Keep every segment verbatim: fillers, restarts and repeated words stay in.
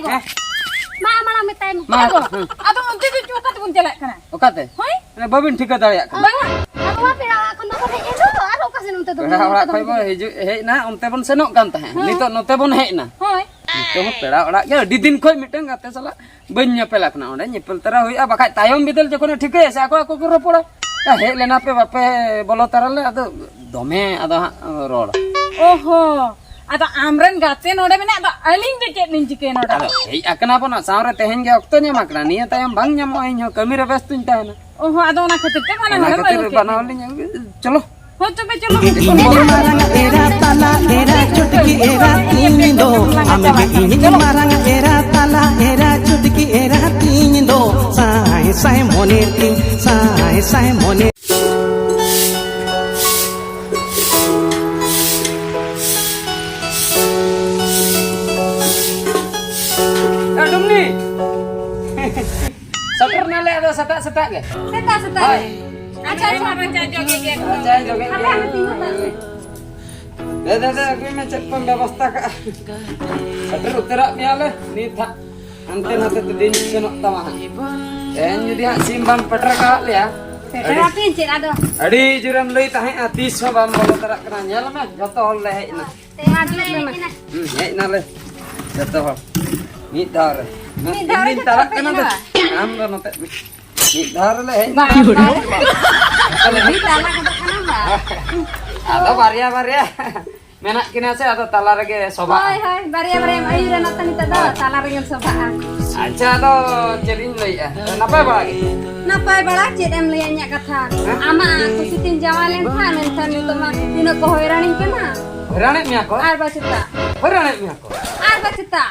ᱦᱮᱸ? ᱢᱟ, ᱢᱟᱲᱟᱝ ᱢᱮᱛᱟᱭ ᱢᱮ᱾ ᱢᱟ, ᱟᱫᱚ, ᱦᱮᱸ᱾ ᱟᱫᱚ ᱚᱱᱛᱮ ᱫᱚ ᱚᱠᱟ ᱛᱮᱵᱚᱱ ᱪᱟᱞᱟᱜ ᱠᱟᱱᱟ? ᱚᱠᱟᱛᱮ? ᱦᱳᱭ᱾ ᱢᱟᱱᱮ ᱵᱟᱹᱵᱤᱱ ᱴᱷᱤᱠᱟᱹ ᱫᱟᱲᱮᱭᱟᱜ ᱠᱟᱱᱟ? ᱵᱟᱝᱟ᱾ ᱟᱫᱚ ᱢᱟ ᱯᱮᱲᱟ ᱚᱲᱟᱜ ᱠᱷᱚᱱ ᱫᱚ ᱵᱚᱱ ᱦᱮᱡ ᱮᱱ ᱫᱚ, ᱟᱨ ᱚᱠᱟ ᱥᱮᱱ ᱚᱱᱛᱮ ᱫᱚ ᱯᱮᱲᱟ ᱚᱲᱟᱜ ᱠᱷᱚᱱ ᱵᱚᱱ ᱦᱤᱡᱩᱜ, ᱦᱮᱡ ᱮᱱᱟ, ᱚᱱᱛᱮ ᱵᱚᱱ ᱥᱮᱱᱚᱜ ᱠᱟᱱ ᱛᱟᱦᱮᱸᱫ᱾ ᱦᱮᱸ᱾ ᱱᱤᱛᱚᱜ ᱱᱚᱛᱮ ᱵᱚᱱ ᱦᱮᱡ ᱮᱱᱟ᱾ ᱦᱳᱭ᱾ ᱱᱤᱛᱚᱜ ᱦᱚᱸ ᱯᱮᱲᱟ ᱚᱲᱟᱜ ᱜᱮ, ᱟᱹᱰᱤ ᱫᱤᱱ ᱠᱷᱚᱱ ᱢᱤᱫᱴᱟᱝ ᱜᱟᱛᱮ ᱥᱟᱞᱟᱜ ᱵᱟᱹᱧ ᱧᱮᱯᱮᱞ ᱟᱠᱟᱱᱟ᱾ ᱚᱸᱰᱮ ᱧᱮᱯᱮᱞ ᱛᱟᱨᱟ ᱦᱩᱭᱩᱜᱼᱟ, ᱵᱟᱠᱷᱟᱡ ᱛᱟᱭᱚᱢ ᱵᱤᱫᱟᱹᱞ ᱡᱚᱠᱷᱚᱱᱮ ᱴᱷᱤᱠᱟᱹᱭᱟ ᱥᱮ, ᱟᱠᱚ ᱟᱠᱚ ᱠᱚ ᱨᱚᱯᱚᱲᱟ, "ᱭᱟ, ᱦᱮᱡ ᱞᱮᱱᱟ ᱯᱮ, ᱵᱟᱯᱮ ᱵᱚᱞᱚ ᱛᱟᱨᱟ ᱞᱮ", ᱟᱫᱚ ᱫᱚᱢᱮ ᱟᱫᱚ ᱦᱟᱸᱜ ᱨᱚᱲ᱾ ᱚᱦᱚ, ᱟᱫᱚ ᱟᱢᱨᱮᱱ ᱜᱟᱛᱮ ᱱᱚᱰᱮ ᱢᱮᱱᱟᱜ ᱫᱚ, ᱟᱹᱞᱤᱧ ᱫᱚ ᱪᱮᱫ ᱞᱤᱧ ᱪᱤᱠᱟᱹᱭᱟ ᱱᱚᱰᱮ ᱟᱫᱚ ᱫᱚ? ᱦᱮᱡ ᱟᱠᱟᱱᱟ ᱵᱚᱱ, ᱥᱟᱶᱨᱮ ᱛᱮᱦᱮᱧ ᱜᱮ ᱚᱠᱛᱚ ᱧᱟᱢ ᱟᱠᱟᱱᱟ, ᱱᱤᱭᱟᱹ ᱛᱟᱭᱚᱢ ᱵᱟᱝ ᱧᱟᱢᱚᱜᱼᱟ, ᱤᱧ ᱦᱚᱸ ᱠᱟᱹᱢᱤ ᱨᱮ ᱵᱮᱥᱛᱚᱧ ᱛᱟᱦᱮᱱᱟ᱾ ᱚᱦᱚ, ᱟᱫᱚ ᱚᱱᱟ ᱠᱷᱟᱹᱛᱤᱨ ᱛᱮ ᱵᱟᱱᱟ ᱚᱱᱟ ᱦᱚᱲᱮᱢ ᱠᱷᱟᱹᱛᱤᱨ ᱟᱹᱜᱩ ᱠᱮᱫ ᱵᱟᱱᱟ ᱠᱤᱱᱟ᱾ ᱦᱚᱲ ᱞᱤᱧ ᱟᱹᱜᱩ, ᱪᱚᱞᱚ᱾ ᱦᱳᱭ, ᱛᱚᱵᱮ ᱪᱚᱞᱚ᱾ ᱩᱱᱤ ᱢᱟᱨᱟᱝ ᱮᱨᱟ, ᱛᱟᱞᱟ ᱮᱨᱟ, ᱪᱩᱴᱠᱤ ᱮᱨᱟ ᱛᱤᱧ ᱫᱚ, ᱟᱢ ᱜᱮ ᱤᱧᱤᱡ ᱢᱟᱨᱟᱝ ᱮᱨᱟ, ᱛᱟᱞᱟ ᱮᱨᱟ, ᱪᱩᱴᱠᱤ ᱮᱨᱟ ᱛᱤᱧ ᱫᱚ, ᱥᱟᱭ ᱥᱟᱭ ᱢᱚᱱᱮ ᱛᱤᱧ, ᱥᱟᱭ ᱥᱟᱭ ᱢᱚᱱᱮ᱾ ᱮ, ᱰᱩᱢᱱᱤ! ᱥᱮᱴᱮᱨ ᱱᱟᱞᱮ ᱟᱫᱚ ᱥᱮᱛᱟᱜ ᱥᱮᱛᱟᱜ ᱜᱮ᱾ ᱥᱮᱛᱟᱜ ᱥᱮᱛᱟᱜ ᱦᱳᱭ᱾ ᱜᱮ᱾ ᱟᱪᱪᱷᱟ, ᱟᱪᱪᱷᱟ, ᱟᱪᱪᱷᱟ, ᱡᱚᱜᱮ ᱜᱮ᱾ ᱟᱪᱪᱷᱟ, ᱡᱚᱜᱮ ᱜᱮ᱾ ᱦᱟᱯᱮ, ᱦᱟᱯᱮ, ᱛᱤᱸᱜᱩ ᱛᱟᱵ ᱢᱮ᱾ ᱫᱮ, ᱫᱮ, ᱫᱮ, ᱟᱹᱜᱩᱭ ᱢᱮ, ᱪᱮᱫ ᱠᱚᱢ ᱵᱮᱵᱚᱥᱛᱷᱟ ᱠᱟᱜᱼᱟ᱾ ᱥᱮᱴᱮᱨ ᱩᱛᱟᱹᱨᱟᱜ ᱢᱮᱭᱟᱞᱮ ᱱᱤᱛ ᱦᱟᱸᱜ᱾ ᱦᱟᱱᱛᱮ ᱱᱟᱛᱮ ᱛᱮ ᱫᱤᱱ ᱥᱮᱱᱚᱜ ᱛᱟᱢᱟ ᱦᱟᱸᱜ᱾ ᱛᱮᱦᱮᱧ ᱡᱩᱫᱤ ᱦᱟᱸᱜ ᱥᱤᱢ ᱵᱟᱢ ᱯᱮᱴᱮᱨ ᱠᱟᱜ ᱞᱮᱭᱟ, ᱯᱮᱴᱮᱨ ᱟᱹᱰᱤ, ᱟᱯᱮᱭᱟᱹᱧ ᱪᱮᱫ ᱟᱫᱚ? ᱟᱹᱰᱤ ᱡᱳᱨᱮᱢ ᱞᱟᱹᱭ ᱛᱟᱦᱮᱸᱜᱼᱟ, ᱛᱤᱥ ᱦᱚᱸ ᱵᱟᱢ ᱵᱚᱞᱚ ᱛᱟᱨᱟᱜ ᱠᱟᱱᱟ᱾ ᱧᱮᱞ ᱢᱮ, ᱡᱚᱛᱚ ᱦᱚᱲ ᱞᱮ ᱦᱮᱡ ᱮᱱᱟ᱾ ᱛᱮ ᱢᱟ ᱫᱩᱲᱩᱵ ᱢᱮ ᱢᱟ᱾ ᱦᱩᱸ, ᱦᱮᱡ ᱱᱟᱞᱮ ᱡᱚᱛᱚ ᱦᱚᱲ᱾ ᱢᱤᱫ ᱫᱷᱟᱣ ᱨᱮ᱾ ᱢᱤᱫ ᱫᱷᱟᱣ ᱨᱮ ᱤᱧ ᱡᱚᱛᱚ ᱛᱟᱨᱟᱜ ᱯᱮ ᱠᱟᱱᱟ ᱫᱚ᱾ ᱧᱮᱞᱟ᱾ ᱟᱢ ᱫᱚ ᱱᱚᱛᱮ ᱢᱤᱫ ᱫᱷᱟᱣ ᱨᱮᱞᱮ ᱦᱮᱡ ᱵᱟᱝ, ᱱᱟ᱾ ᱵᱟᱝ᱾ ᱢᱤᱫ ᱫᱷᱟᱣ ᱨᱮ ᱠᱟᱛᱷᱟ ᱠᱟᱱᱟ ᱵᱟᱝ᱾ ᱟᱫᱚ ᱵᱟᱨᱭᱟ ᱵᱟᱨᱭᱟ ᱢᱮᱱᱟᱜ ᱠᱤᱱᱟ ᱥᱮ, ᱟᱫᱚ ᱛᱟᱞᱟ ᱨᱮᱜᱮ ᱥᱚᱵᱷᱟᱜᱼᱟ᱾ ᱦᱳᱭ, ᱦᱳᱭ, ᱵᱟᱨᱭᱟ ᱵᱟᱨᱭᱟ ᱟᱹᱭᱩᱨ ᱨᱮ ᱱᱚᱛᱮ ᱱᱤᱛᱚᱜ ᱫᱚ ᱦᱳᱭ᱾ ᱛᱟᱞᱟ ᱨᱮᱜᱮᱢ ᱥᱚᱵᱷᱟᱜᱼᱟ᱾ ᱟᱪᱪᱷᱟ, ᱟᱫᱚ ᱪᱮᱫ ᱤᱧ ᱞᱟᱹᱭᱮᱜᱼᱟ? ᱱᱟᱯᱟᱭ ᱵᱟᱲᱟ ᱜᱮ? ᱱᱟᱯᱟᱭ ᱵᱟᱲᱟ ᱪᱮᱫ ᱮᱢ ᱞᱟᱹᱭᱟ ᱤᱧᱟᱹᱜ ᱠᱟᱛᱷᱟ? ᱦᱮᱸ? ᱟᱢᱟᱜ ᱠᱩᱥᱤ ᱛᱤᱧ ᱡᱟᱶᱟᱭ ᱞᱮᱱ ᱠᱷᱟᱱ, ᱢᱮᱱᱠᱷᱟᱱ ᱱᱤᱛᱚᱜ ᱢᱟ ᱛᱤᱱᱟᱹᱜ ᱠᱚ ᱦᱚᱭᱨᱟᱱᱤᱧ ᱠᱟᱱᱟ᱾ ᱦᱚᱭᱨᱟᱱᱮᱫ ᱢᱮᱭᱟ ᱠᱚ? ᱟᱨ ᱵᱟᱪᱮᱛᱟ᱾ ᱦᱚᱭᱨᱟᱱᱮᱫ ᱢᱮᱭᱟ ᱠᱚ? ᱟᱨ ᱵᱟᱪᱮᱛᱟ᱾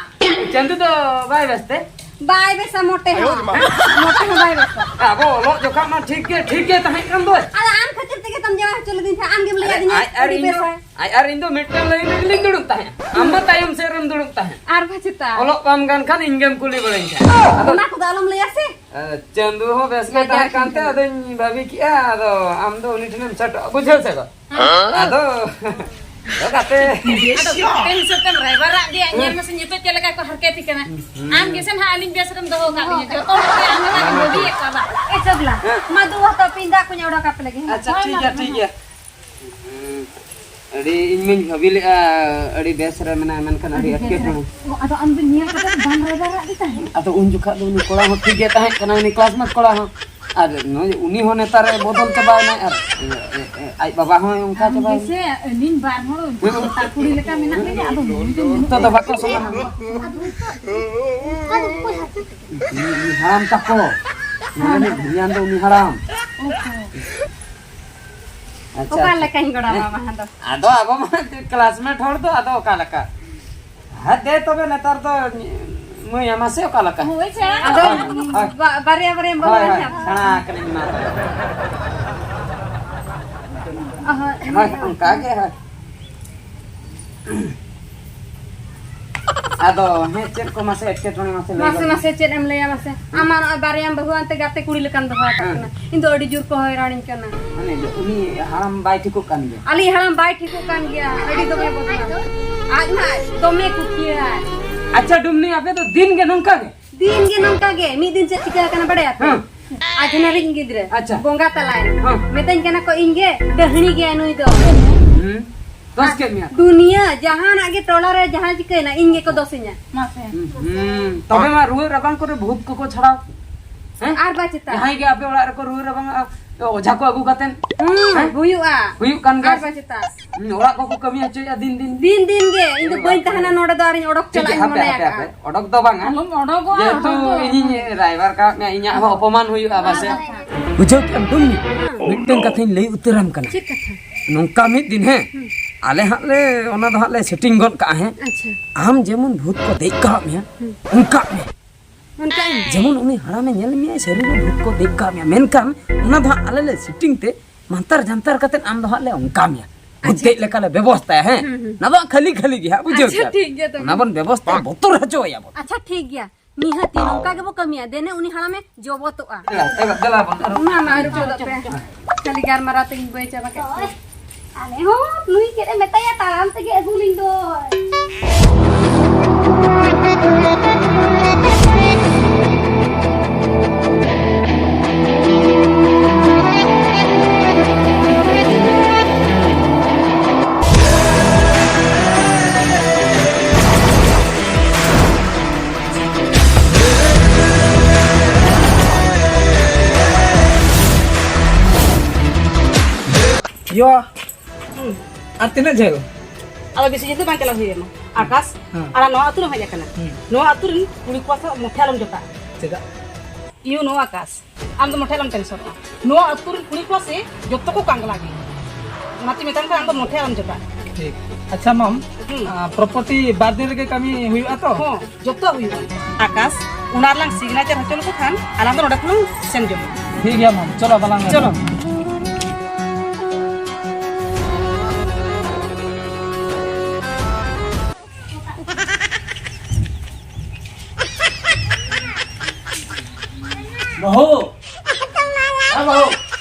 ᱪᱟᱸᱫᱩ ᱫᱚ ᱵᱟᱭ ᱵᱮᱥ ᱛᱮ? ᱵᱟᱭ ᱵᱮᱥᱟ ᱢᱚᱴᱮ ᱦᱚᱸ᱾ ᱢᱚᱴᱮ ᱦᱚᱸ ᱵᱟᱭ ᱵᱮᱥᱟ᱾ ᱟᱵᱚ ᱚᱞᱚᱜ ᱡᱚᱠᱷᱚᱱ ᱢᱟ ᱴᱷᱤᱠ ᱜᱮ, ᱴᱷᱤᱠ ᱜᱮ ᱛᱟᱦᱮᱸ ᱠᱟᱱ ᱫᱚ᱾ ᱟᱫᱚ ᱟᱢ ᱠᱷᱟᱹᱛᱤᱨ ᱛᱮᱜᱮ ᱛᱚᱢ ᱡᱟᱶᱟᱭ ᱦᱚᱪᱚ ᱞᱤᱫᱤᱧ ᱛᱟᱦᱮᱸᱫ, ᱟᱢ ᱜᱮᱢ ᱞᱟᱹᱭ ᱟᱫᱤᱧᱟ ᱟᱡ ᱟᱨ ᱟᱹᱰᱤ ᱤᱧ ᱫᱚ, ᱵᱮᱥᱟ᱾ ᱟᱡ ᱟᱨ ᱤᱧ ᱫᱚ ᱢᱤᱫᱴᱟᱝ ᱞᱟᱭᱤᱱ ᱨᱮᱜᱮᱞᱤᱧ ᱫᱩᱲᱩᱵ ᱛᱟᱦᱮᱸᱫ᱾ ᱟᱢ ᱢᱟ ᱛᱟᱭᱚᱢ ᱥᱮᱫ ᱨᱮᱢ ᱫᱩᱲᱩᱵ ᱛᱟᱦᱮᱸᱫ᱾ ᱟᱨ ᱵᱟᱪᱮᱛᱟ᱾ ᱚᱞᱚᱜ ᱵᱟᱢ ᱜᱟᱱ ᱠᱷᱟᱱ ᱤᱧ ᱜᱮᱢ ᱠᱩᱞᱤ ᱵᱟᱲᱟᱧ ᱛᱟᱦᱮᱸᱫ᱾ ᱟᱫᱚ ᱚᱱᱟ ᱠᱚᱫᱚ ᱟᱞᱚᱢ ᱞᱟᱹᱭᱟ ᱥᱮ᱾ ᱮ, ᱪᱟᱸᱫᱩ ᱦᱚᱸ ᱵᱮᱥ ᱜᱮ ᱞᱟᱡᱟᱣ ᱛᱟᱦᱮᱸ ᱠᱟᱱᱛᱮ ᱟᱫᱚᱧ ᱵᱷᱟᱹᱵᱤ ᱠᱮᱜᱼᱟ, ᱟᱫᱚ ᱟᱢ ᱫᱚ ᱩᱱᱤ ᱴᱷᱮᱱᱮᱢ ᱥᱮᱴᱚᱜᱼᱟ, ᱵᱩᱡᱷᱟᱹᱣ ᱥᱮ ᱵᱟᱝ? ᱦᱮᱸ᱾ ᱟᱫᱚ ᱜᱟᱛᱮ᱾ ᱟᱫᱚ ᱜᱟᱛᱮ ᱦᱤᱥᱟᱹᱵ ᱛᱮᱢ ᱨᱟᱭᱵᱟᱨᱟᱜ ᱫᱮᱭᱟ, ᱧᱮᱞ ᱢᱮᱥᱮ ᱱᱤᱛᱚᱜ ᱪᱮᱫ ᱞᱮᱠᱟ ᱠᱚ ᱦᱟᱨᱠᱮᱛ ᱠᱟᱱᱟ᱾ ᱟᱢ ᱜᱮᱥᱮ ᱱᱟᱦᱟᱜ ᱟᱹᱞᱤᱧ ᱵᱮᱥ ᱨᱮᱢ ᱫᱚᱦᱚ ᱠᱟᱜ ᱞᱤᱧᱟ, ᱡᱚᱛᱚ ᱦᱚᱲ ᱜᱮ ᱟᱢ ᱜᱮ ᱱᱟᱦᱟᱜ ᱵᱟᱹᱜᱤᱭᱮᱫ ᱠᱚᱣᱟ ᱵᱟᱝ? ᱮ ᱪᱟᱜᱞᱟ, ᱢᱟ ᱫᱩ ᱦᱟᱛᱟᱣ ᱯᱮ, ᱤᱧ ᱫᱟᱜ ᱠᱚᱧ ᱚᱰᱚᱠ ᱟᱯᱮ ᱞᱟᱹᱜᱤᱫ᱾ ᱟᱪᱪᱷᱟ, ᱦᱳᱭ, ᱴᱷᱤᱠ ᱢᱟ ᱜᱮᱭᱟ, ᱛᱚᱵᱮ ᱴᱷᱤᱠ ᱱᱟᱦᱟᱜ᱾ ᱜᱮᱭᱟ᱾ ᱦᱩᱸ᱾ ᱟᱹᱰᱤ, ᱤᱧ ᱢᱟᱧ ᱵᱷᱟᱹᱵᱤ ᱞᱮᱜᱼᱟ, ᱟᱹᱰᱤ ᱵᱮᱥ ᱨᱮ ᱢᱮᱱᱟᱭᱟ, ᱢᱮᱱᱠᱷᱟᱱ ᱟᱹᱰᱤ ᱮᱴᱠᱮᱴᱚᱬᱮ᱾ ᱚ, ᱟᱫᱚ ᱟᱢ ᱫᱚ ᱧᱮᱞ ᱠᱟᱛᱮ ᱫᱚ ᱵᱟᱢ ᱨᱟᱭᱵᱟᱨᱟᱜ ᱫᱮ ᱛᱟᱦᱮᱸᱫ? ᱟᱫᱚ ᱩᱱ ᱡᱚᱠᱷᱟᱜ ᱫᱚ ᱩᱱᱤ ᱠᱚᱲᱟ ᱦᱚᱸ ᱴᱷᱤᱠ ᱜᱮ ᱛᱟᱦᱮᱸ ᱠᱟᱱᱟ, ᱩᱱᱤ classmate ᱠᱚᱲᱟ ᱦᱚᱸ᱾ ᱟᱨ ᱱᱩᱭ, ᱩᱱᱤ ᱦᱚᱸ ᱱᱮᱛᱟᱨᱮ ᱵᱚᱫᱚᱞ ᱪᱟᱵᱟᱭᱮᱱᱟᱭ, ᱟᱨ ᱤᱭᱟᱹ, ᱮ, ᱮ, ᱟᱡ ᱵᱟᱵᱟ ᱦᱚᱸᱭ ᱚᱱᱠᱟ ᱟᱢ ᱪᱟᱵᱟᱭᱮᱱᱟ᱾ ᱜᱮᱥᱮ ᱟᱹᱞᱤᱧ ᱵᱟᱨ ᱦᱚᱲ ᱦᱩᱸ᱾ ᱥᱟᱱᱛᱟᱲ ᱠᱩᱲᱤ ᱞᱮᱠᱟ ᱢᱮᱱᱟᱜ ᱞᱤᱧᱟ, ᱟᱫᱚ ᱱᱩᱭ ᱫᱚ ᱱᱩᱱᱟᱹᱜ ᱱᱤᱛᱚᱜ ᱫᱚ ᱵᱟᱠᱚ ᱥᱚᱢᱟᱱᱟ᱾ ᱟᱫᱚ ᱚᱠᱟ ᱫᱚ ᱚᱠᱚᱭ ᱦᱟᱛᱟᱣ? ᱩᱱᱤ, ᱩᱱᱤ ᱦᱟᱲᱟᱢ ᱛᱟᱠᱚ, ᱱᱚᱰᱮᱱᱤᱡ ᱵᱷᱩᱭᱟᱱ ᱫᱚ ᱩᱱᱤ ᱦᱟᱲᱟᱢ᱾ ᱚ ᱦᱚᱸ᱾ ᱟᱪᱪᱷᱟ, ᱚᱠᱟ ᱟᱪᱪᱷᱟ᱾ ᱞᱮᱠᱟᱧ ᱜᱚᱲᱟᱣ ᱦᱮᱸ᱾ ᱟᱢᱟ ᱟᱫᱚ? ᱟᱫᱚ ᱟᱵᱚ ᱢᱟ classmate ᱦᱚᱲ ᱫᱚ, ᱟᱫᱚ ᱚᱠᱟ ᱞᱮᱠᱟ? ᱦᱮᱸ, ᱫᱮ ᱛᱚᱵᱮ ᱱᱮᱛᱟᱨ ᱫᱚ ᱢᱟᱹᱭ ᱟᱢᱟ ᱥᱮ ᱚᱠᱟ ᱞᱮᱠᱟ? ᱦᱳᱭ ᱥᱮ᱾ ᱟᱫᱚ ᱦᱳᱭ, ᱦᱳᱭ᱾ ᱵᱟ-, ᱵᱟᱨᱭᱟ ᱵᱟᱨᱭᱟ ᱵᱟᱹᱦᱩ ᱦᱳᱭ, ᱦᱳᱭ, ᱟᱪᱪᱷᱟ᱾ ᱥᱮᱬᱟ ᱟᱠᱟᱱᱟᱹᱧ ᱢᱟ ᱛᱚᱵᱮ᱾ ᱚ, ᱦᱳᱭ᱾ ᱦᱳᱭ, ᱚᱱᱠᱟ ᱜᱮ, ᱦᱳᱭ᱾ ᱟᱫᱚ, ᱦᱮᱸ, ᱪᱮᱫ ᱠᱚ ᱢᱟᱥᱮ ᱮᱴᱠᱮᱴᱚᱬᱮ ᱢᱟᱥᱮ ᱞᱟᱹᱭ ᱢᱟᱥᱮ, ᱜᱚᱫ ᱢᱮ᱾ ᱢᱟᱥᱮ, ᱪᱮᱫ ᱮᱢ ᱞᱟᱹᱭᱟ ᱢᱟᱥᱮ? ᱟᱢ ᱢᱟ ᱱᱚᱜᱼᱚᱭ ᱵᱟᱨᱭᱟᱢ ᱵᱟᱹᱦᱩ ᱟᱱᱛᱮ ᱜᱟᱛᱮ ᱠᱩᱲᱤ ᱞᱮᱠᱟᱢ ᱫᱚᱦᱚ ᱟᱠᱟᱫ ᱦᱮᱸ᱾ ᱠᱤᱱᱟ᱾ ᱤᱧ ᱫᱚ ᱟᱹᱰᱤ ᱡᱳᱨ ᱠᱚ ᱦᱚᱭᱨᱟᱱᱤᱧ ᱠᱟᱱᱟ᱾ ᱢᱟᱱᱮ, ᱩᱱᱤ ᱦᱟᱲᱟᱢ ᱵᱟᱭ ᱴᱷᱤᱠᱚᱜ ᱠᱟᱱ ᱜᱮᱭᱟ? ᱟᱞᱮ ᱦᱟᱲᱟᱢ ᱵᱟᱭ ᱴᱷᱤᱠᱚᱜ ᱠᱟᱱ ᱜᱮᱭᱟ, ᱟᱹᱰᱤ ᱫᱚᱢᱮ ᱵᱚᱫᱢᱟᱥ᱾ ᱟᱡ ᱢᱟ ᱫᱚᱢᱮ ᱠᱩᱴᱷᱤᱭᱟᱭ᱾ ᱟᱪᱪᱷᱟ, ᱰᱩᱢᱱᱤ, ᱟᱯᱮ ᱫᱚ ᱫᱤᱱ ᱜᱮ ᱱᱚᱝᱠᱟ ᱜᱮ? ᱫᱤᱱ ᱜᱮ ᱱᱚᱝᱠᱟ ᱜᱮ᱾ ᱢᱤᱫ ᱫᱤᱱ ᱪᱮᱫ ᱪᱤᱠᱟᱹ ᱟᱠᱟᱱᱟ ᱵᱟᱲᱟᱭᱟ ᱯᱮ? ᱦᱮᱸ᱾ ᱟᱡᱷᱱᱟᱨᱤᱧ ᱜᱤᱫᱽᱨᱟᱹ ᱟᱪᱪᱷᱟ᱾ ᱵᱚᱸᱜᱟ ᱛᱟᱞᱟᱭᱮᱱᱟ᱾ ᱦᱮᱸ᱾ ᱢᱮᱛᱟᱹᱧ ᱠᱟᱱᱟ ᱠᱚ, "ᱤᱧ ᱜᱮ ᱰᱟᱹᱦᱲᱤ ᱜᱮᱭᱟᱭ ᱱᱩᱭ ᱫᱚ᱾" ᱦᱩᱸ᱾ ᱫᱚᱥ ᱠᱮᱫ ᱢᱮᱭᱟ ᱠᱚ᱾ ᱫᱩᱱᱤᱭᱟᱹ ᱡᱟᱦᱟᱱᱟᱜ ᱜᱮ ᱴᱚᱞᱟ ᱨᱮ ᱡᱟᱦᱟᱸ ᱪᱤᱠᱟᱹᱭᱮᱱᱟ, ᱤᱧ ᱜᱮᱠᱚ ᱫᱚᱥᱤᱧᱟ᱾ ᱢᱟᱥᱮ᱾ ᱦᱩᱸ, ᱦᱩᱸ᱾ ᱛᱚᱵᱮ ᱢᱟ ᱨᱩᱣᱟᱹ ᱨᱟᱵᱟᱝ ᱠᱚᱨᱮ ᱵᱷᱩᱛ ᱠᱚᱠᱚ ᱪᱷᱟᱲᱟᱣ᱾ ᱦᱮᱸ? ᱟᱨ ᱵᱟᱭ ᱪᱮᱛᱟ᱾ ᱡᱟᱦᱟᱸᱭ ᱜᱮ ᱟᱯᱮ ᱚᱲᱟᱜ ᱨᱮᱠᱚ ᱨᱩᱣᱟᱹ ᱨᱟᱵᱟᱝᱚᱜᱼᱟ, ᱚᱡᱷᱟ ᱠᱚ ᱟᱹᱜᱩ ᱠᱟᱛᱮ᱾ ᱦᱩᱸ, ᱦᱮᱸ? ᱦᱩᱭᱩᱜᱼᱟ᱾ ᱦᱩᱭᱩᱜ ᱠᱟᱱ ᱜᱮᱭᱟ᱾ ᱟᱨ ᱵᱟᱭ ᱪᱮᱛᱟ᱾ ᱦᱩᱸ, ᱚᱲᱟᱜ ᱠᱚᱠᱚ ᱠᱟᱹᱢᱤ ᱦᱚᱪᱚᱭᱮᱫᱼᱟ ᱫᱤᱱ ᱫᱤᱱ᱾ ᱫᱤᱱ ᱫᱤᱱ ᱜᱮ᱾ ᱤᱧ ᱫᱚ ᱮ ᱵᱟᱹᱧ ᱵᱟᱵᱟ᱾ ᱛᱟᱦᱮᱱᱟ ᱱᱚᱰᱮ ᱫᱚ, ᱟᱨᱤᱧ ᱚᱰᱚᱠ ᱴᱷᱤᱠ ᱪᱟᱞᱟᱜ ᱜᱮᱭᱟ, ᱤᱧ ᱦᱟᱯᱮ, ᱢᱚᱱᱮ ᱦᱟᱯᱮ, ᱟᱠᱟᱜᱼᱟ᱾ ᱦᱟᱯᱮ᱾ ᱚᱰᱚᱠ ᱫᱚ ᱵᱟᱝᱟ᱾ ᱟᱞᱚᱢ ᱚᱰᱚᱠᱚᱜᱼᱟ, ᱡᱮᱦᱮᱛᱩ ᱚᱰᱚᱠ ᱫᱚ᱾ ᱤᱧᱤᱧ ᱨᱟᱭᱵᱟᱨ ᱠᱟᱜ ᱢᱮᱭᱟ, ᱤᱧᱟᱹᱜ ᱦᱚᱸ ᱚᱯᱚᱢᱟᱱ ᱦᱩᱭᱩᱜᱼᱟ ᱯᱟᱥᱮ᱾ ᱟᱪᱪᱷᱟ᱾ ᱵᱩᱡᱷᱟᱹᱣ ᱠᱮᱜᱼᱟᱢ ᱰᱩᱢᱱᱤ? ᱦᱮᱸ᱾ ᱢᱤᱫᱴᱟᱝ ᱠᱟᱛᱷᱟᱧ ᱞᱟᱹᱭ ᱩᱛᱟᱹᱨᱟᱢ ᱠᱟᱱᱟ᱾ ᱪᱮᱫ ᱠᱟᱛᱷᱟ? ᱱᱚᱝᱠᱟ ᱢᱤᱫ ᱫᱤᱱ, ᱦᱮᱸ, ᱦᱩᱸ᱾ ᱟᱞᱮ ᱦᱟᱸᱜ ᱞᱮ, ᱚᱱᱟ ᱫᱚ ᱦᱟᱸᱜ ᱞᱮ setting ᱜᱚᱫ ᱠᱟᱜᱼᱟ, ᱦᱮᱸ᱾ ᱟᱪᱪᱷᱟ᱾ ᱟᱢ ᱡᱮᱢᱚᱱ ᱵᱷᱩᱛ ᱠᱚ ᱫᱮᱡ ᱠᱟᱜ ᱢᱮᱭᱟ, ᱦᱩᱸ᱾ ᱚᱱᱠᱟᱜ ᱢᱮ᱾ ᱚᱱᱠᱟᱜ ᱢᱮ᱾ ᱡᱮᱢᱚᱱ ᱩᱱᱤ ᱦᱟᱲᱟᱢᱮ ᱧᱮᱞ ᱢᱮᱭᱟ, ᱥᱟᱹᱨᱤ ᱜᱮ ᱵᱷᱩᱛ ᱠᱚ ᱫᱮᱡ ᱠᱟᱜ ᱢᱮᱭᱟ, ᱢᱮᱱᱠᱷᱟᱱ ᱚᱱᱟ ᱫᱚ ᱦᱟᱸᱜ ᱟᱞᱮ ᱞᱮ setting ᱛᱮ ᱢᱟᱱᱛᱟᱨ ᱡᱟᱱᱛᱟᱨ ᱠᱟᱛᱮ ᱟᱢ ᱫᱚ ᱦᱟᱸᱜ ᱞᱮ ᱚᱱᱠᱟ ᱢᱮᱭᱟ᱾ ᱵᱷᱩᱛ ᱟᱪᱪᱷᱟ᱾ ᱫᱮᱡ ᱞᱮᱠᱟ ᱞᱮ ᱵᱮᱵᱚᱥᱛᱟᱭᱟ, ᱦᱮᱸ᱾ ᱦᱩᱸ, ᱦᱩᱸ᱾ ᱚᱱᱟ ᱫᱚ ᱦᱟᱸᱜ ᱠᱷᱟᱹᱞᱤ ᱠᱷᱟᱹᱞᱤ ᱜᱮ ᱦᱟᱸᱜ, ᱵᱩᱡᱷᱟᱹᱣ ᱟᱪᱪᱷᱟ, ᱠᱮᱜᱼᱟ ᱯᱮ? ᱴᱷᱤᱠ ᱜᱮᱭᱟ ᱛᱚᱵᱮ᱾ ᱚᱱᱟ ᱵᱚᱱ ᱵᱮᱵᱚᱥᱛᱟ, ᱵᱚᱛᱚᱨ ᱦᱚᱪᱚ ᱟᱭᱟ ᱵᱚᱱ᱾ ᱟᱪᱪᱷᱟ, ᱴᱷᱤᱠ ᱜᱮᱭᱟ᱾ ᱱᱤᱦᱟᱹᱛᱤ ᱱᱚᱝᱠᱟ ᱜᱮᱵᱚ ᱠᱟᱹᱢᱤᱭᱟ᱾ ᱫᱮᱱᱮ ᱩᱱᱤ ᱦᱟᱲᱟᱢᱮ ᱡᱚᱵᱚᱛᱚᱜᱼᱟ᱾ ᱫᱮᱞᱟ, ᱫᱮᱞᱟ, ᱫᱮᱞᱟ ᱵᱚᱱ ᱟᱹᱨᱩᱵ᱾ ᱚᱱᱟ ᱢᱟ ᱟᱹᱨᱩᱵ ᱜᱚᱫᱚᱜ ᱯᱮ᱾ ᱠᱷᱟᱹᱞᱤ ᱜᱟᱞᱢᱟᱨᱟᱣ ᱛᱮᱜᱮᱧ ᱵᱟᱹᱭ ᱪᱟᱵᱟ ᱠᱮᱫ ᱠᱚᱣᱟ᱾ ᱟᱞᱮ ᱦᱚᱸ ᱱᱩᱭ ᱪᱮᱫ ᱮ ᱢᱮᱛᱟᱭᱟ, ᱛᱟᱲᱟᱢ ᱛᱮᱜᱮ ᱟᱹᱜᱩ ᱞᱤᱧ ᱫᱚ᱾ ᱭᱚ, ᱦᱩᱸ᱾ ᱟᱨ ᱛᱤᱱᱟᱹᱜ ᱡᱷᱟᱹᱞ? ᱟᱫᱚ ᱵᱮᱥᱤ ᱡᱷᱟᱹᱞ ᱫᱚ ᱵᱟᱝ ᱪᱟᱞᱟᱣ ᱦᱩᱭ ᱟᱢᱟ᱾ ᱦᱮᱸ᱾ ᱟᱨ ᱱᱚᱣᱟ ᱟᱹᱛᱩ ᱨᱮᱢ ᱦᱮᱡ ᱟᱠᱟᱱᱟ᱾ ᱦᱩᱸ᱾ ᱱᱚᱣᱟ ᱟᱹᱛᱩ ᱨᱮᱱ ᱠᱩᱲᱤ ᱠᱚᱲᱟ ᱥᱟᱶ ᱢᱚᱴᱷᱮ ᱟᱞᱚᱢ ᱡᱚᱴᱟᱜᱼᱟ᱾ ᱪᱮᱫᱟᱜ? ᱤᱭᱩ ᱱᱚᱣᱟ ᱟᱠᱟᱥ, ᱟᱢ ᱫᱚ ᱢᱚᱴᱷᱮ ᱟᱞᱚᱢ ᱴᱮᱱᱥᱚᱱᱚᱜᱼᱟ᱾ ᱱᱚᱣᱟ ᱟᱹᱛᱩ ᱨᱮᱱ ᱠᱩᱲᱤ ᱠᱚᱲᱟ ᱥᱮ ᱡᱚᱛᱚ ᱠᱚ ᱠᱟᱝᱜᱽᱞᱟ ᱜᱮ᱾ ᱚᱱᱟᱛᱮ ᱢᱮᱛᱟᱢ ᱠᱟᱱᱟ, ᱟᱢ ᱫᱚ ᱢᱚᱴᱷᱮ ᱟᱞᱚᱢ ᱡᱚᱴᱟᱜᱼᱟ᱾ ᱴᱷᱤᱠ᱾ ᱟᱪᱪᱷᱟ ᱢᱟᱢ, ᱦᱩᱸ᱾ ᱟᱸ, ᱯᱨᱚᱯᱟᱨᱴᱤ ᱵᱟᱨ ᱫᱤᱱ ᱨᱮᱜᱮ ᱠᱟᱹᱢᱤ ᱦᱩᱭᱩᱜᱼᱟ ᱛᱚ? ᱦᱚᱸ, ᱡᱚᱛᱚ ᱦᱩᱭᱩᱜᱼᱟ᱾ ᱟᱠᱟᱥ, ᱚᱱᱟ ᱨᱮᱞᱟᱝ ᱥᱤᱜᱽᱱᱮᱪᱟᱨ ᱦᱚᱪᱚ ᱞᱮᱠᱚ ᱠᱷᱟᱱ ᱟᱞᱟᱝ ᱫᱚ ᱱᱚᱰᱮ ᱠᱷᱚᱱ ᱞᱟᱝ ᱥᱮᱱ ᱡᱚᱝᱟ᱾ ᱴᱷᱤᱠ ᱜᱮᱭᱟ ᱢᱟᱢ, ᱪᱚᱞᱚ ᱵᱟᱞᱟᱝ ᱪᱚᱞᱚ᱾ ᱵᱟᱹᱦᱩ! ᱦᱮᱸ ᱵᱟᱹᱦᱩ!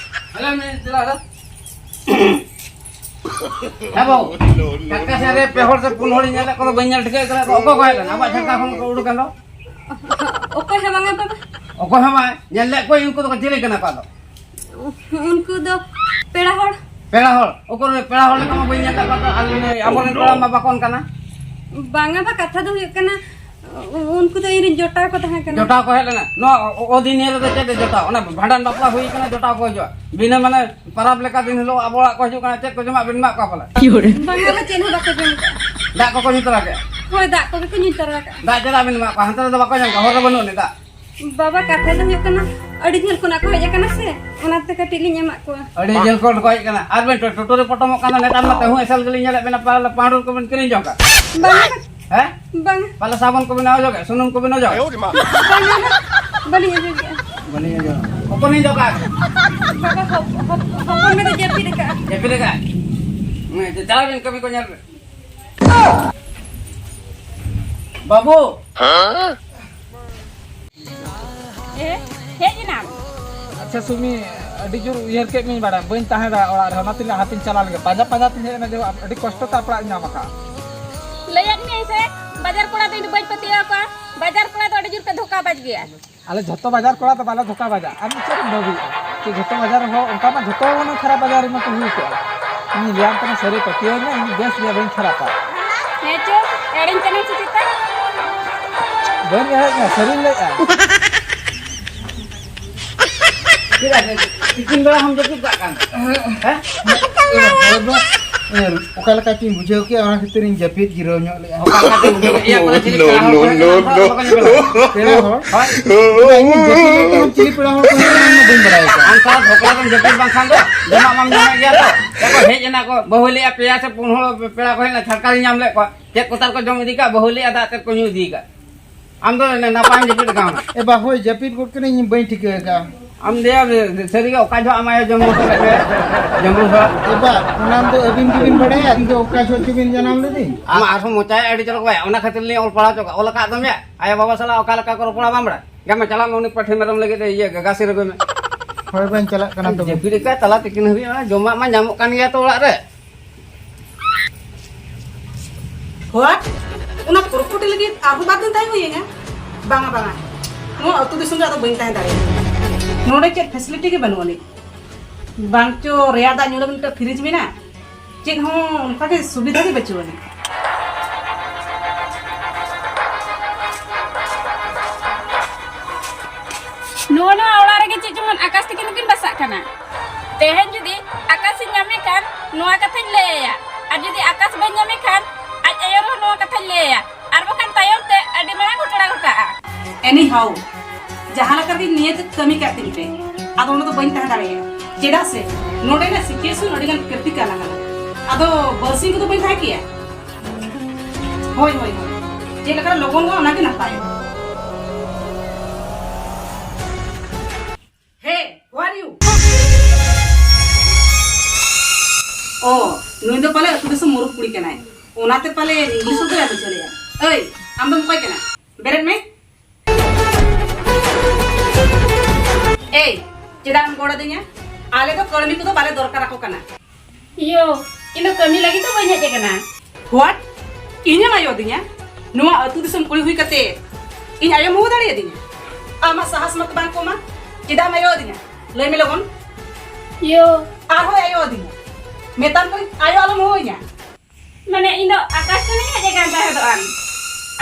ᱦᱮᱞᱳ, ᱢᱮ, ᱪᱟᱞᱟᱣ ᱦᱮᱞᱳ᱾ ᱦᱮᱸ ᱵᱟᱹᱦᱩ! ᱴᱟᱴᱠᱟ ᱥᱮᱫ ᱨᱮ ᱯᱮ ᱦᱚᱲ ᱥᱮ ᱯᱩᱱ ᱦᱚᱲᱤᱧ ᱧᱮᱞᱮᱫ ᱠᱚᱫᱚ ᱵᱟᱹᱧ ᱧᱮᱞ ᱴᱷᱤᱠᱟᱹᱭᱮᱫ ᱠᱟᱱᱟ, ᱚᱠᱚᱭ ᱠᱚ ᱦᱮᱡ ᱞᱮᱱᱟ? ᱟᱵᱚᱣᱟᱜ ᱡᱷᱟᱨᱠᱷᱚᱸᱰ ᱠᱷᱚᱱ ᱠᱚ ᱩᱰᱩᱠ ᱮᱱ ᱫᱚ? ᱚᱠᱚᱭ ᱦᱚᱸ ᱵᱟᱝᱟ ᱵᱟᱵᱟ᱾ ᱚᱠᱚᱭ ᱦᱚᱸ ᱵᱟᱝ? ᱧᱮᱞ ᱞᱮᱫ ᱠᱚᱣᱟᱧ, ᱩᱱᱠᱩ ᱫᱚᱠᱚ ᱪᱤᱞᱤ ᱠᱟᱱᱟ ᱠᱚ ᱟᱫᱚ? ᱩᱱᱠᱩ ᱫᱚ ᱯᱮᱲᱟ ᱦᱚᱲ᱾ ᱯᱮᱲᱟ ᱦᱚᱲ? ᱚᱠᱚᱭ ᱯᱮᱲᱟ ᱦᱚᱲ ᱞᱮᱠᱟ ᱢᱟ ᱵᱟᱹᱧ ᱧᱮᱞ ᱟᱠᱟᱫ ᱠᱚᱣᱟ ᱛᱚ, ᱟᱞᱮ ᱟᱵᱚᱨᱮᱱ ᱯᱮᱲᱟ ᱢᱟ ᱵᱟᱠᱚ ᱚᱱᱠᱟᱱᱟ᱾ ᱵᱟᱝᱟ ᱵᱟ, ᱠᱟᱛᱷᱟ ᱫᱚ ᱦᱩᱭᱩᱜ ᱠᱟᱱᱟ, ᱩᱱᱠᱩ ᱫᱚ ᱤᱧᱨᱮᱱ ᱡᱚᱴᱟᱣ ᱠᱚ ᱛᱟᱦᱮᱸ ᱠᱟᱱᱟ᱾ ᱡᱚᱴᱟᱣ ᱠᱚ ᱦᱮᱡ ᱞᱮᱱᱟ? ᱱᱚᱣᱟ ᱚ-, ᱚ-, ᱚᱫᱤᱱ ᱤᱭᱟᱹ ᱨᱮᱫᱚ ᱪᱮᱫ ᱮ ᱡᱚᱴᱟᱣ? ᱚᱱᱟ ᱵᱷᱟᱸᱰᱟᱱ ᱵᱟᱯᱞᱟ ᱦᱩᱭ ᱠᱟᱱᱟ, ᱡᱚᱴᱟᱣ ᱠᱚ ᱦᱤᱡᱩᱜᱼᱟ᱾ ᱵᱤᱱᱟᱹ ᱢᱟᱱᱮ ᱯᱟᱨᱟᱵᱽ ᱞᱮᱠᱟ ᱫᱤᱱ ᱦᱤᱞᱳᱜ ᱟᱵᱚ ᱚᱲᱟᱜ ᱠᱚ ᱦᱤᱡᱩᱜ ᱠᱟᱱᱟ, ᱪᱮᱫ ᱠᱚ ᱡᱚᱢᱟᱜ ᱵᱤᱱ ᱮᱢᱟᱜ ᱠᱚᱣᱟ ᱯᱟᱞᱮ? ᱵᱟᱝᱟ ᱵᱟ, ᱪᱮᱫ ᱦᱚᱸ ᱵᱟᱠᱚ ᱡᱚᱢ ᱠᱟᱜᱼᱟ᱾ ᱫᱟᱜ ᱠᱚᱠᱚ ᱧᱩ ᱛᱚᱨᱟ ᱠᱮᱜᱼᱟ? ᱦᱳᱭ, ᱫᱟᱜ ᱠᱚᱜᱮ ᱠᱚ ᱧᱩ ᱛᱚᱨᱟ ᱠᱟᱜᱼᱟ᱾ ᱫᱟᱜ ᱪᱮᱫᱟᱜ ᱵᱤᱱ ᱮᱢᱟᱜ ᱠᱚᱣᱟ? ᱦᱟᱱᱛᱮ ᱨᱮᱫᱚ ᱵᱟᱠᱚ ᱧᱟᱢ ᱠᱚᱣᱟ, ᱦᱚᱨ ᱨᱮ ᱵᱟᱹᱱᱩᱜ ᱟᱹᱱᱤᱡ ᱫᱟᱜ᱾ ᱵᱟᱵᱟ, ᱠᱟᱛᱷᱟ ᱫᱚ ᱦᱩᱭᱩᱜ ᱠᱟᱱᱟ, ᱟᱹᱰᱤ ᱡᱷᱟᱹᱞ ᱠᱷᱚᱱᱟᱜ ᱠᱚ ᱦᱮᱡ ᱟᱠᱟᱱᱟ ᱥᱮ, ᱚᱱᱟᱛᱮ ᱠᱟᱹᱴᱤᱡ ᱞᱤᱧ ᱮᱢᱟᱜ ᱠᱚᱣᱟ᱾ ᱟᱹᱰᱤ ᱡᱷᱟᱹᱞ ᱠᱷᱚᱱ ᱠᱚ ᱦᱮᱡ ᱟᱠᱟᱱᱟ᱾ ᱟᱨ ᱵᱮᱱ ᱴᱳ-, ᱴᱳᱴᱳ ᱨᱮ ᱯᱚᱴᱚᱢᱚᱜ ᱠᱟᱱᱟ, ᱱᱮᱛᱟᱨ ᱢᱟ ᱛᱮᱦᱩ ᱮᱥᱮᱞ ᱜᱮᱞᱤᱧ ᱧᱮᱞᱮᱫ ᱵᱮᱱᱟ, ᱯᱟᱞᱮ ᱯᱟᱹᱰᱩᱨ ᱠᱚᱵᱮᱱ ᱠᱤᱨᱤᱧ ᱡᱚᱝ ᱠᱟᱜ᱾ ᱵᱟᱝᱟ᱾ ᱦᱮᱸ? ᱵᱟᱝᱟ᱾ ᱯᱟᱞᱮ ᱥᱟᱵᱚᱱ ᱠᱚᱵᱮᱱ ᱚᱡᱚᱜᱮᱫ, ᱥᱩᱱᱩᱢ ᱠᱚᱵᱮᱱ ᱚᱡᱚᱜᱮᱫ? ᱵᱟᱝᱟ, ᱵᱟᱹᱞᱤᱧ ᱚᱡᱚᱜᱮᱫᱼᱟ᱾ ᱵᱟᱹᱞᱤᱧ ᱚᱡᱚᱜᱟ᱾ ᱦᱚᱯᱚᱱᱤᱧ ᱫᱚ ᱚᱠᱟ? ᱵᱟᱵᱟ, ᱦᱚᱯ-, ᱦᱚᱯ-, ᱦᱚᱯᱚᱱ ᱢᱮ ᱫᱚ ᱡᱟᱹᱯᱤᱫ ᱟᱠᱟᱫᱼᱟ᱾ ᱡᱟᱹᱯᱤᱫ ᱟᱠᱟᱫᱼᱟ? ᱦᱮᱸ, ᱪᱟᱞᱟᱣ ᱵᱮᱱ, ᱠᱟᱹᱢᱤ ᱠᱚ ᱧᱮᱞ ᱵᱮᱱ᱾ ᱵᱟᱹᱵᱩ! ᱮ, ᱦᱮᱡ ᱮᱱᱟᱢ? ᱟᱪᱪᱷᱟ ᱥᱩᱢᱤ, ᱟᱹᱰᱤ ᱡᱳᱨ ᱩᱭᱦᱟᱹᱨ ᱠᱮᱫ ᱢᱤᱧ ᱵᱟᱲᱟᱭ, ᱵᱟᱹᱧ ᱛᱟᱦᱮᱸ ᱫᱟᱲᱮᱭᱟᱜᱼᱟ ᱚᱲᱟᱜ ᱨᱮ, ᱚᱱᱟᱛᱮ ᱞᱟᱹᱭ ᱦᱟᱯᱮᱧ ᱪᱟᱞᱟᱣ ᱞᱮᱱ ᱜᱮ᱾ ᱯᱟᱸᱡᱟ ᱯᱟᱸᱡᱟ ᱛᱤᱧ ᱦᱮᱡ ᱮᱱᱟ, ᱡᱮ ᱟᱹᱰᱤ ᱠᱚᱥᱴᱚ ᱛᱮ ᱟᱯᱲᱟᱜ ᱤᱧ ᱧᱟᱢ ᱟᱠᱟᱫᱼᱟ᱾ ᱞᱟᱹᱭᱟᱫ ᱢᱤᱭᱟᱹᱧ ᱥᱮ, ᱵᱟᱡᱟᱨ ᱠᱚᱲᱟ ᱫᱚ ᱤᱧ ᱫᱚ ᱵᱟᱹᱧ ᱯᱟᱹᱛᱭᱟᱹᱣ ᱟᱠᱚᱣᱟ᱾ ᱵᱟᱡᱟᱨ ᱠᱚᱲᱟ ᱫᱚ ᱟᱹᱰᱤ ᱡᱳᱨ ᱯᱮ ᱫᱷᱳᱠᱟ ᱵᱟᱡᱽ ᱜᱮᱭᱟ᱾ ᱟᱞᱮ ᱡᱷᱚᱛᱚ ᱵᱟᱡᱟᱨ ᱠᱚᱲᱟ ᱫᱚ ᱵᱟᱞᱮ ᱫᱷᱳᱠᱟ ᱵᱟᱡᱟ᱾ ᱟᱢ ᱪᱮᱫ ᱮᱢ ᱵᱷᱟᱹᱵᱤᱭᱮᱫᱼᱟ? ᱪᱮᱫ ᱡᱷᱚᱛᱚ ᱵᱟᱡᱟᱨ ᱦᱚᱲ ᱚᱱᱠᱟ ᱢᱟ ᱡᱷᱚᱛᱚ ᱦᱚᱲ ᱠᱷᱟᱨᱟᱯ ᱵᱟᱡᱟᱨ ᱨᱮᱢᱟ ᱠᱚ ᱦᱩᱭ ᱠᱚᱜᱼᱟ᱾ ᱤᱧ ᱞᱟᱹᱭᱟᱢ ᱠᱟᱱᱟ ᱥᱟᱹᱨᱤ, ᱯᱟᱹᱛᱭᱟᱹᱣ ᱢᱮ, ᱤᱧ ᱵᱮᱥ ᱜᱮᱭᱟ, ᱵᱟᱹᱧ ᱠᱷᱟᱨᱟᱯᱟ᱾ ᱦᱮᱸ ᱪᱚ, ᱮᱲᱮᱧ ᱠᱟᱱᱟᱢ ᱥᱮ ᱪᱮᱛᱟ? ᱵᱟᱹᱧ ᱮᱲᱮᱧᱟ, ᱥᱟᱹᱨᱤᱧ ᱞᱟᱹᱭᱮᱫᱼᱟ᱾ ᱪᱮᱫᱟᱜ ᱥᱮ ᱛᱤᱠᱤᱱ ᱵᱮᱲᱟ ᱦᱚᱸᱢ ᱡᱟᱹᱯᱤᱫ ᱠᱟᱜ ᱠᱟᱱ? ᱦᱮᱸ? ᱦᱚᱲ ᱫᱚ, ᱮ, ᱚᱠᱟ ᱞᱮᱠᱟ ᱪᱚᱧ ᱵᱩᱡᱷᱟᱹᱣ ᱠᱮᱜᱼᱟ, ᱚᱱᱟ ᱠᱷᱟᱹᱛᱤᱨ ᱤᱧ ᱡᱟᱹᱯᱤᱫ ᱡᱤᱨᱟᱹᱣ ᱧᱚᱜ ᱞᱮᱜᱼᱟ᱾ ᱚᱠᱟ ᱞᱮᱠᱟ ᱪᱚᱧ ᱵᱩᱡᱷᱟᱹᱣ ᱠᱮᱜᱼᱟ, ᱯᱟᱞᱮ ᱪᱤᱞᱤ ᱯᱮᱲᱟ ᱦᱚᱲ ᱠᱚ ᱦᱮᱡ ᱞᱮᱱᱟ, ᱚᱱᱠᱟ ᱵᱟᱠᱚ ᱧᱮᱞᱚᱜ ᱠᱟᱱᱟ᱾ ᱯᱮᱲᱟ ᱦᱚᱲ? ᱦᱳᱭ᱾ ᱤᱧ ᱡᱟᱹᱯᱤᱫ ᱞᱮᱫ ᱛᱟᱦᱮᱸᱱ ᱪᱤᱞᱤ ᱯᱮᱲᱟ ᱦᱚᱲ ᱠᱚ ᱦᱮᱡ ᱞᱮᱱᱟ, ᱚᱱᱟ ᱵᱟᱹᱧ ᱵᱟᱲᱟᱭ ᱠᱟᱜᱼᱟ᱾ ᱟᱢ ᱥᱟᱞᱟ ᱫᱷᱚᱠᱞᱟ ᱫᱚᱢ ᱡᱟᱹᱯᱤᱫ ᱵᱟᱝᱠᱷᱟᱱ ᱫᱚ ᱡᱚᱢᱟᱜ ᱢᱟᱢ ᱧᱟᱢᱮᱫ ᱜᱮᱭᱟ ᱛᱚ᱾ ᱮ ᱠᱚ ᱦᱮᱡ ᱮᱱᱟ ᱠᱚ, ᱵᱟᱹᱦᱩ ᱞᱟᱹᱭᱟ ᱯᱮᱭᱟ ᱥᱮ ᱯᱩᱱ ᱦᱚᱲ ᱯᱮᱲᱟ ᱠᱚ ᱦᱮᱡ ᱮᱱᱟ, ᱪᱷᱟᱴᱠᱟ ᱨᱤᱧ ᱧᱟᱢ ᱞᱮᱫ ᱠᱚᱣᱟ᱾ ᱪᱮᱫ ᱠᱚ ᱛᱟᱨ ᱠᱚ ᱡᱚᱢ ᱤᱫᱤ ᱠᱟᱜ, ᱵᱟᱹᱦᱩ ᱞᱟᱹᱭᱟ ᱫᱟᱜ ᱛᱮᱫ ᱠᱚ ᱧᱩ ᱤᱫᱤ ᱠᱟᱜ᱾ ᱟᱢ ᱫᱚ ᱱᱟᱯᱟᱭ ᱮᱢ ᱡᱟᱹᱯᱤᱫ ᱟᱠᱟᱫ ᱚᱱᱟ? ᱮ ᱵᱟ, ᱦᱳᱭ, ᱡᱟᱹᱯᱤᱫ ᱜᱚᱫ ᱠᱟᱹᱱᱟᱹᱧ, ᱤᱧ ᱵᱟᱹᱧ ᱴᱷᱤᱠᱟᱹ ᱟᱠᱟᱫᱼᱟ᱾ ᱟᱢ ᱫᱚᱭᱟ, ᱥᱟᱹᱨᱤᱜᱮ ᱚᱠᱟ ᱡᱚᱦᱚᱜ ᱟᱢ ᱟᱭᱳ ᱡᱚᱢ ᱦᱚᱴᱚ ᱞᱮᱫ ᱢᱮ? ᱡᱚᱢ ᱦᱚᱴᱚ᱾ ᱮ ᱵᱟ, ᱚᱱᱟ ᱫᱚ ᱟᱹᱵᱤᱱ ᱜᱮᱵᱤᱱ ᱵᱟᱲᱟᱭᱟ, ᱤᱧ ᱫᱚ ᱚᱠᱟ ᱡᱚᱦᱚᱜ ᱪᱚᱵᱤᱱ ᱡᱟᱱᱟᱢ ᱞᱮᱫᱤᱧ᱾ ᱟᱢ ᱟᱨᱦᱚᱸ ᱢᱚᱪᱟᱭ ᱟᱹᱰᱤ ᱪᱚᱨᱚᱠ ᱵᱟᱭ, ᱚᱱᱟ ᱠᱷᱟᱹᱛᱤᱨ ᱞᱤᱧ ᱚᱞ ᱯᱟᱲᱦᱟᱣ ᱦᱚᱪᱚ ᱠᱟᱜᱼᱟ᱾ ᱚᱞ ᱟᱠᱟᱫ ᱫᱚᱢ ᱭᱟ, ᱟᱭᱳ ᱵᱟᱵᱟ ᱥᱟᱞᱟᱜ ᱚᱠᱟ ᱞᱮᱠᱟ ᱠᱚ ᱨᱚᱯᱚᱲᱟ ᱵᱟᱢ ᱵᱟᱲᱟᱭ? ᱜᱟᱱ ᱢᱟ ᱪᱟᱞᱟᱜ ᱢᱮ, ᱩᱱᱤ ᱯᱟᱹᱴᱷᱤ ᱢᱮᱨᱚᱢ ᱞᱟᱹᱜᱤᱫ ᱤᱭᱟᱹ ᱜᱟᱥᱮ ᱨᱮᱜᱩᱭ ᱢᱮ᱾ ᱦᱳᱭ, ᱵᱟᱹᱧ ᱪᱟᱞᱟᱜ ᱠᱟᱱᱟ ᱛᱚᱵᱮ᱾ ᱡᱟᱹᱯᱤᱫ ᱟᱠᱟᱫ ᱛᱟᱞᱟ ᱛᱤᱠᱤᱱ ᱦᱟᱹᱵᱤᱡ, ᱚᱱᱟ ᱡᱚᱢᱟᱜ ᱢᱟ ᱧᱟᱢᱚᱜ ᱠᱟᱱ ᱜᱮᱭᱟ ᱛᱚ ᱚᱲᱟᱜ ᱨᱮ᱾ What? ᱚᱱᱟ ᱯᱨᱚᱯᱟᱨᱴᱤ ᱞᱟᱹᱜᱤᱫ ᱟᱨᱦᱚᱸ ᱵᱟᱨ ᱫᱤᱱ ᱛᱟᱦᱮᱸ ᱦᱩᱭ ᱟᱹᱧᱟ? ᱵᱟᱝᱟ, ᱵᱟᱝᱟ, ᱱᱚᱣᱟ ᱟᱹᱛᱩ ᱫᱤᱥᱚᱢ ᱨᱮ ᱟᱫᱚ ᱵᱟᱹᱧ ᱛᱟᱦᱮᱸ ᱫᱟᱲᱮᱭᱟᱜᱼᱟ᱾ ᱱᱚᱰᱮ ᱪᱮᱫ ᱯᱷᱮᱥᱤᱞᱤᱴᱤ ᱜᱮ ᱵᱟᱹᱱᱩᱜ ᱟᱹᱱᱤᱡ᱾ ᱵᱟᱝ ᱪᱚ ᱨᱮᱭᱟᱲ ᱫᱟᱜ ᱧᱩ ᱞᱟᱹᱜᱤᱫ ᱢᱤᱫᱴᱟᱝ ᱯᱷᱨᱤᱡᱽ ᱢᱮᱱᱟᱜᱼᱟ, ᱪᱮᱫ ᱦᱚᱸ ᱚᱱᱠᱟ ᱜᱮ ᱥᱩᱵᱤᱫᱷᱟ ᱜᱮ ᱵᱟᱹᱪᱩᱜ ᱟᱹᱱᱤᱡ᱾ ᱱᱚᱣᱟ, ᱱᱚᱣᱟ ᱚᱲᱟᱜ ᱨᱮᱜᱮ ᱪᱮᱫ ᱡᱮᱢᱚᱱ ᱟᱠᱟᱥ ᱛᱤᱠᱤᱱ ᱫᱚᱠᱤᱱ ᱵᱟᱥᱟᱜ ᱠᱟᱱᱟ᱾ ᱛᱮᱦᱮᱧ ᱡᱩᱫᱤ ᱟᱠᱟᱥᱤᱧ ᱧᱟᱢᱮ ᱠᱷᱟᱱ, ᱱᱚᱣᱟ ᱠᱟᱛᱷᱟᱧ ᱞᱟᱹᱭ ᱟᱭᱟ, ᱟᱨ ᱡᱩᱫᱤ ᱟᱠᱟᱥ ᱵᱟᱹᱧ ᱧᱟᱢᱮ ᱠᱷᱟᱱ, ᱟᱡ ᱟᱭᱳ ᱨᱮᱦᱚᱸ ᱱᱚᱣᱟ ᱠᱟᱛᱷᱟᱧ ᱞᱟᱹᱭ ᱟᱭᱟ, ᱟᱨ ᱵᱟᱠᱷᱟᱱ ᱛᱟᱭᱚᱢ ᱛᱮ ᱟᱹᱰᱤ ᱢᱟᱨᱟᱝ ᱜᱷᱚᱴᱚᱱᱟ ᱜᱷᱚᱴᱟᱜᱼᱟ᱾ Anyhow, ᱡᱟᱦᱟᱸ ᱞᱮᱠᱟ ᱨᱮᱜᱮ ᱱᱤᱭᱟᱹ ᱠᱟᱹᱢᱤ ᱠᱟᱜ ᱛᱤᱧ ᱯᱮ, ᱟᱫᱚ ᱚᱸᱰᱮ ᱫᱚ ᱵᱟᱹᱧ ᱛᱟᱦᱮᱸ ᱫᱟᱲᱮᱭᱟᱜᱼᱟ᱾ ᱪᱮᱫᱟᱜ ᱥᱮ ᱱᱚᱰᱮᱱᱟᱜ situation ᱟᱹᱰᱤ ᱜᱟᱱ critical ᱟᱠᱟᱱᱟ᱾ ᱟᱫᱚ ᱵᱟᱨᱥᱤᱧ ᱠᱚᱫᱚ ᱵᱟᱹᱧ ᱛᱟᱦᱮᱸ ᱠᱮᱭᱟ᱾ ᱦᱳᱭ, ᱦᱳᱭ, ᱦᱳᱭ, ᱪᱮᱫ ᱞᱮᱠᱟ ᱨᱮ ᱞᱚᱜᱚᱱᱚᱜᱼᱟ, ᱚᱱᱟ ᱜᱮ ᱱᱟᱯᱟᱭ᱾ Hey, who are you? ᱚ, ᱱᱩᱭ ᱫᱚ ᱯᱟᱞᱮ ᱟᱹᱛᱩ ᱫᱤᱥᱚᱢ ᱢᱩᱨᱩᱠ ᱠᱩᱲᱤ ᱠᱟᱱᱟᱭ, ᱚᱱᱟᱛᱮ ᱯᱟᱞᱮ ᱤᱝᱞᱤᱥ ᱥᱚᱵᱫᱚ ᱵᱟᱭ ᱵᱩᱡᱷᱟᱹᱣ ᱞᱮᱜᱼᱟ᱾ ᱮᱭ, ᱟᱢ ᱫᱚᱢ ᱚᱠᱚᱭ ᱠᱟᱱᱟ? ᱵᱮᱨᱮᱫ ᱢᱮ᱾ ᱮᱭ, ᱪᱮᱫᱟᱜ ᱮᱢ ᱜᱚᱲ ᱟᱞᱮ ᱫᱚ ᱠᱟᱹᱲᱢᱤ ᱠᱚᱫᱚ ᱵᱟᱞᱮ ᱫᱚᱨᱠᱟᱨ ᱟᱠᱚ ᱠᱟᱱᱟ᱾ ᱤᱭᱳ, ᱤᱧ ᱫᱚ ᱠᱟᱹᱢᱤ ᱞᱟᱹᱜᱤᱫ ᱫᱚ ᱵᱟᱹᱧ ᱦᱮᱡ ᱟᱠᱟᱱᱟ᱾ What? ᱤᱧᱮᱢ ᱟᱭᱳ ᱟᱹᱫᱤᱧᱟ? ᱱᱚᱣᱟ ᱟᱹᱛᱩ ᱫᱤᱥᱚᱢ ᱠᱩᱲᱤ ᱦᱩᱭ ᱠᱟᱛᱮ ᱤᱧ ᱟᱭᱳᱢ ᱦᱚᱦᱚ ᱫᱟᱲᱮᱭᱟᱫᱤᱧᱟ? ᱟᱢᱟᱜ ᱥᱟᱦᱟᱥ ᱢᱟᱛᱚ ᱵᱟᱝ ᱠᱚᱢᱟ᱾ ᱪᱮᱫᱟᱜ ᱮᱢ ᱟᱭᱳ ᱟᱹᱫᱤᱧᱟ? ᱞᱟᱹᱭ ᱢᱮ ᱞᱚᱜᱚᱱ᱾ ᱤᱭᱳ᱾ ᱟᱨᱦᱚᱸᱭ ᱟᱭᱳ ᱟᱹᱫᱤᱧᱟ᱾ ᱢᱮᱛᱟᱢ ᱠᱟᱹᱱᱟᱹᱧ ᱟᱭᱳ ᱟᱞᱚᱢ ᱦᱚᱦᱚᱭᱤᱧᱟ᱾ ᱢᱟᱱᱮ, ᱤᱧ ᱫᱚ ᱟᱠᱟᱥ ᱠᱷᱚᱱᱤᱧ ᱦᱮᱡ ᱟᱠᱟᱱ ᱛᱟᱦᱮᱸᱫᱚᱜ ᱟᱱ᱾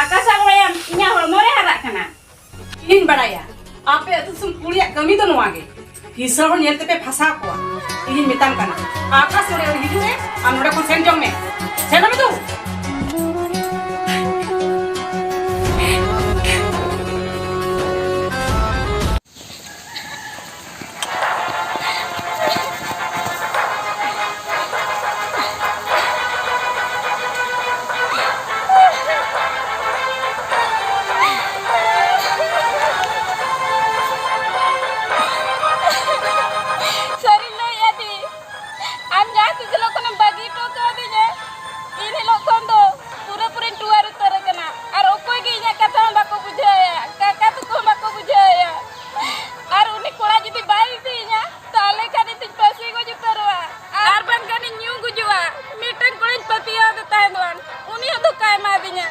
ᱟᱠᱟᱥᱟᱜ ᱵᱟᱲᱟᱭᱟᱢ, ᱤᱧᱟᱹᱜ ᱦᱚᱲᱢᱚ ᱨᱮ ᱦᱟᱨᱟᱜ ᱠᱟᱱᱟ᱾ ᱤᱧ ᱵᱟᱲᱟᱭᱟ, ᱟᱯᱮ ᱟᱹᱛᱩ ᱫᱤᱥᱚᱢ ᱠᱩᱲᱤᱭᱟᱜ ᱠᱟᱹᱢᱤ ᱫᱚ ᱱᱚᱣᱟ ᱜᱮ᱾ ᱠᱤᱥᱟᱹᱬ ᱦᱚᱲ ᱧᱮᱞ ᱛᱮᱯᱮ ᱯᱷᱟᱥᱟᱣ ᱠᱚᱣᱟ᱾ ᱤᱧᱤᱧ ᱢᱮᱛᱟᱢ ᱠᱟᱱᱟ, ᱟᱠᱟᱥ ᱱᱚᱰᱮ ᱦᱤᱡᱩᱜ ᱢᱮ, ᱟᱢ ᱱᱚᱰᱮ ᱠᱷᱚᱱ ᱥᱮᱱ ᱡᱚᱝ ᱢᱮ᱾ ᱥᱮᱱᱚᱜ ᱢᱮ ᱛᱚ᱾ ᱥᱟᱹᱨᱤᱧ ᱞᱟᱹᱭᱮᱫᱼᱟ ᱫᱤ, ᱟᱢ ᱡᱟᱦᱟᱸ ᱛᱤᱥ ᱦᱤᱞᱳᱜ ᱠᱷᱚᱱᱮᱢ ᱵᱟᱹᱜᱤ ᱦᱚᱴᱚ ᱠᱟᱣᱫᱤᱧᱟ, ᱤᱱ ᱦᱤᱞᱳᱜ ᱠᱷᱚᱱ ᱫᱚ ᱯᱩᱨᱟᱹᱯᱩᱨᱤᱧ ᱴᱩᱣᱟᱹᱨ ᱩᱛᱟᱹᱨ ᱟᱠᱟᱱᱟ᱾ ᱟᱨ ᱚᱠᱚᱭ ᱜᱮ ᱤᱧᱟᱹᱜ ᱠᱟᱛᱷᱟ ᱦᱚᱸ ᱵᱟᱠᱚ ᱵᱩᱡᱷᱟᱹᱣᱮᱫᱼᱟ, ᱠᱟᱠᱟ ᱛᱟᱠᱚ ᱦᱚᱸ ᱵᱟᱠᱚ ᱵᱩᱡᱷᱟᱹᱣᱮᱫᱼᱟ᱾ ᱟᱨ ᱩᱱᱤ ᱠᱚᱲᱟ ᱡᱩᱫᱤ ᱵᱟᱭ ᱤᱫᱤᱭᱤᱧᱟ, ᱛᱟᱦᱞᱮ ᱠᱷᱟᱱ ᱤᱧ ᱫᱚᱧ ᱯᱟᱹᱥᱤ ᱜᱚᱡ ᱩᱛᱟᱹᱨᱚᱜᱼᱟ᱾ ᱟᱨ ᱵᱟᱝᱠᱷᱟᱱᱤᱧ ᱧᱩ ᱜᱩᱡᱩᱜᱼᱟ᱾ ᱢᱤᱫᱴᱟᱝ ᱠᱚᱲᱟᱧ ᱯᱟᱹᱛᱭᱟᱹᱣ ᱟᱫᱮ ᱛᱟᱦᱮᱸᱫ ᱫᱚ, ᱩᱱᱤ ᱦᱚᱸ ᱫᱷᱳᱠᱟᱭ ᱮᱢᱟᱫᱤᱧᱟ᱾